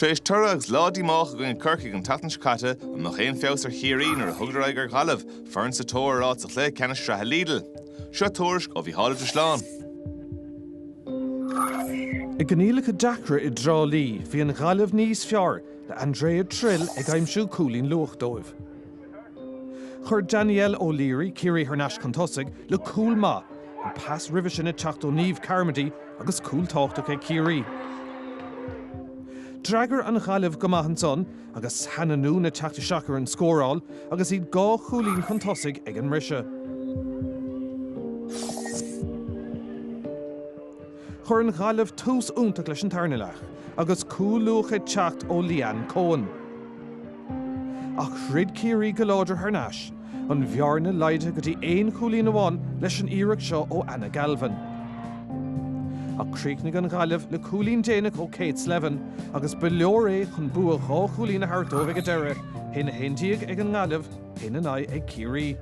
Tar éis toradh agus lá díomách i gcoinne Corcaigh an tseachtain seo caite, an mbeadh aon feabhas ar Chiarraí nuair a thugadar aghaidh ar Ghaillimh, foireann sa tóir ar áit sa chluiche ceannais sraithe Lidl? Seo tuairisc ó Mhícheál Ó Drisleáin. I gcoinníollacha deacra i dTrá Lí, bhí an Ghaillimh níos fearr, le Andrea Trill ag aimsiú cúilín luath dóibh. Chuir Danielle O'Leary Ciarraí thar n-ais chun tosaigh le cúl maith, an pas roimhe sin ag teacht ó Niamh Carmody agus cúl tábhachtach ag Ciarraí. D'fhreagair an Ghaillimh go maith ansan agus Hannah Noone ag teacht isteach ar an scóráil agus iad 2 chúilín chun tosaigh ag an mbriseadh. Chuir an Ghaillimh tús iontach leis an tarna leath agus cúl luath ag teacht ó Leanne Coen. Ach throid Ciarraí go láidir thar n-ais, an bhearna laghdaithe go dtí aon chúilín amháin leis an iarracht seo ó Anna Galvin. Ach chríochnaigh an Ghaillimh le cúilín déanach ó Kate Slevin agus ba leor é chun bua 2 chúilín a thabhairt dóibh ag an deireadh, 1-11 ag an nGaillimh, 1 in aghaidh ag Ciarraí.